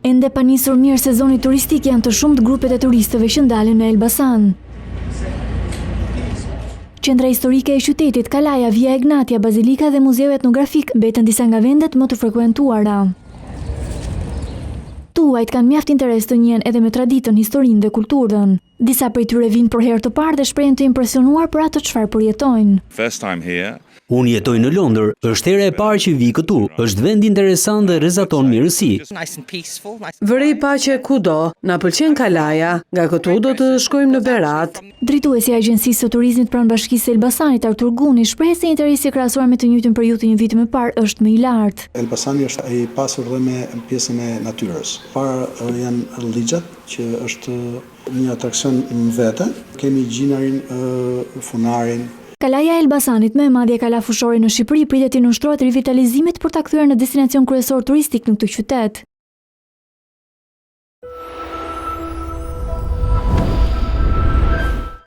Ende pa nisur mirë sezoni turistik janë të shumtë grupet e turistëve që ndalen në Elbasan. Qendra historike e qytetit, Kalaja, Via Egnatia, Bazilika dhe Muzeu Etnografik mbeten disa nga vendet më të frekuentuara. Të huajt kanë mjaft interes të njihen edhe me traditën, historinë dhe kulturën. Disa prej tyre vijnë për herë të parë dhe shprehen të impresionuar për atë çfarë përjetojnë. First time here. Unë jetoj në Londër, është hera e parë që vij këtu, është vend interesant dhe rrezaton mirësi. Vërej paqe kudo, na pëlqen kalaja, nga këtu do të shkojmë në Berat. Drejtuesi i Agjencisë së Turizmit pranë Bashkisë së Elbasanit, Artur Guni, shprehet se interesi krahasuar me të njëjtën periudhë të një viti më parë është më i lartë. Elbasani është i pasur dhe me pjesën e natyrës. Para janë llixhat që është Një atraksion më vete. Kemi Gjinarin, Funarin. Kalaja e Elbasanit, më e madhja kala fushore në Shqipëri, pritet t'i nënshtrohet rivitalizimit për ta kthyer në destinacion kryesor turistik në këtë qytet.